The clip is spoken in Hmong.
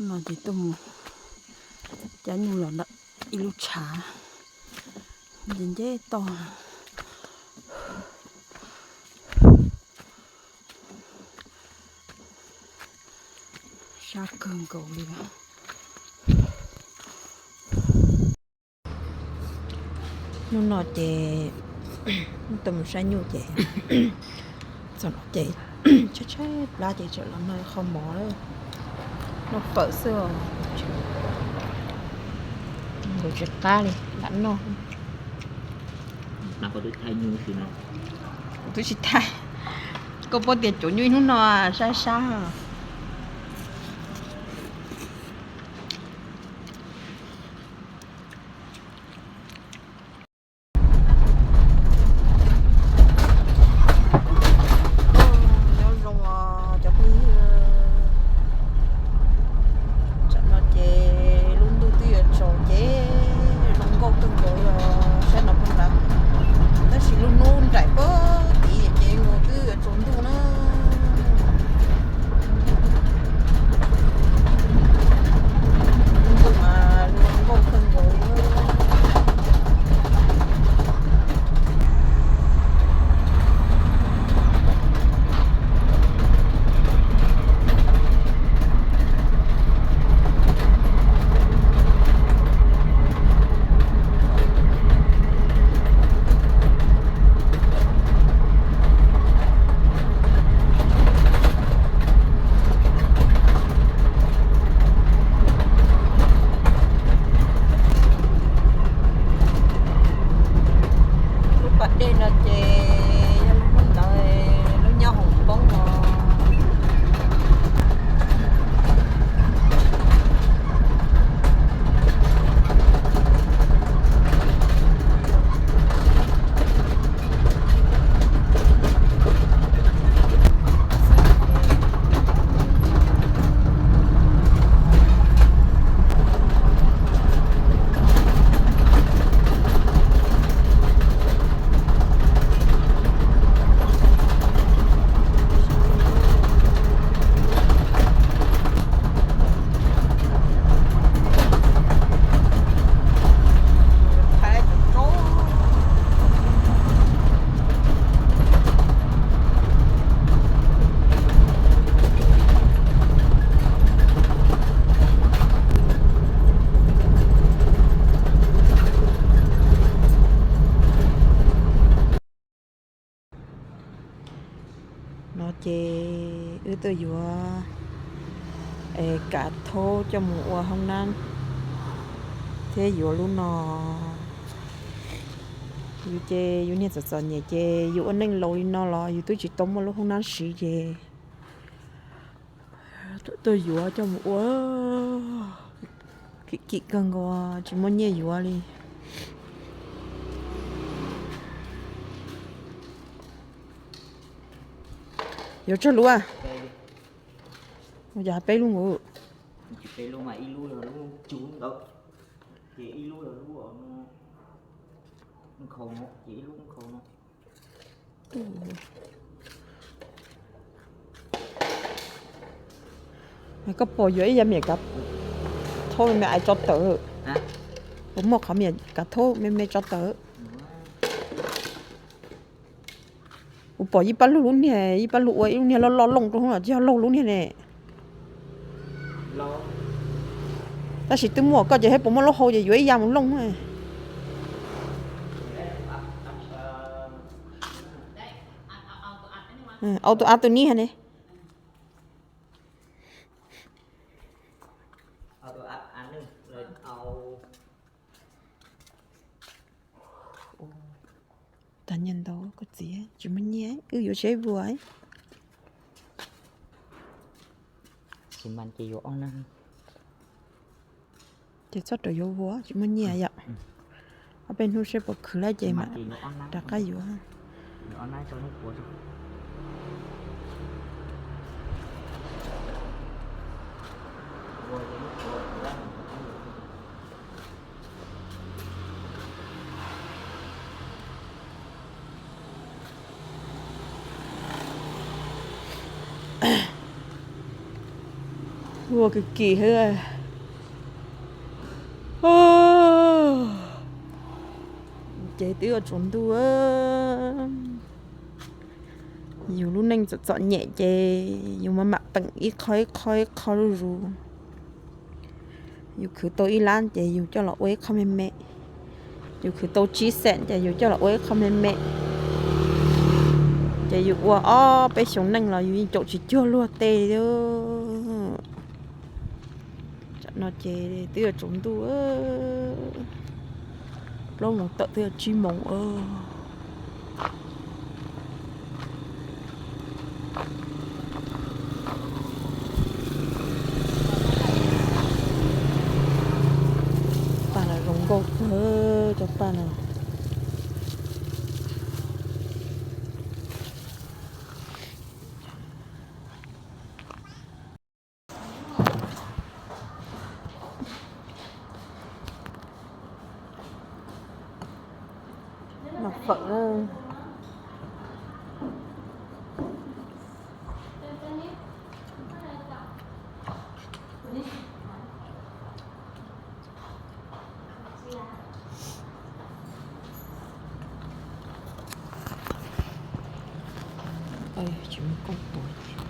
No ces tuaj mus cab nyuj los ntawm ib lub tshav nce nce toj. Sab kawg nkaus li. Hnub no ces tuaj mus saib nyuj ces txog no ces tshaib tshaib plab ces tseem los noj qhov mov, noj fawm xwb os. Nkaus tsis qab li, lam noj. Kuv twb tsis thaij, koj paub tias cov nyuj ib hnub no sab sab. Nyob zoo os cov phooj ywg, tsam no ces lub ntuj twb yuav tsaus ces zoo nkauj kawg nkaus li os, saib no phooj ywg. Tab sis lub hnub nraim pag tid ces nkaus twb yuav tsaus ntuj na. Lub ntuj mas zoo nkauj kawg nkaus li. Lub pas dej no ces yog lub hnub ntawd lub nyob hoom poob no. No ces wb tuaj yuav kav thaub coj mus ua hoob nab thiab yuav lub no. Yus ces yus niag txom txom nyem ces yus ua neej laus li no los yus twb tsis tau muaj lub hoob nab siv ces tuaj yuav coj mus ua. Kim kim kawg nkaus tsis muaj nyiaj yuav li. Yuav tsawg lub? Yog peb lub nkaus. Koj puas yuav ib yam miam kav thaub me me ais tso tawm? Puas muaj qhov miam kav thaub me me tso tawm? Kuv pom ib pab lug lub niag, ib pab lug ua ib lub niag loj loj looj rau hnub no tsis yog laug lub niag ne. Tab sis twb muaj koj ces thiab puas muaj lub hau ces yuav ib yam mus looj. Au tus av tus nib hais ne. Tag nyiaj ntau koj txiv, tsis muaj nyiaj wb yuav tsheb vuas. Ces txhob rau yuav vuas tsis muaj nyiaj yom. Ob peb hnub seb puas khwv lawm ces mam rov qab yuav. Ua kis kis hab. Ces twb yuav tsaus ntuj. Yus lub neej txom txom nyem ces yus mam mam peem ib qho ib qho ib qho zuj zus. Yus khwv tau ib lab ces yus coj los ua ib qho me me. Yus khwv tau tsib xees ces yus coj los ua ib qho me me. Ces yus ua ob peb xyoos neej los yus yeej caum tsis cuag luag tej li. Tam no ces twb yuav tsaus ntuj, plaub moos tawm twb yuav tsib moos. Paj no zoo nkauj kawg, cov paj no. Noj fawm na. Tsis muaj koj tuav.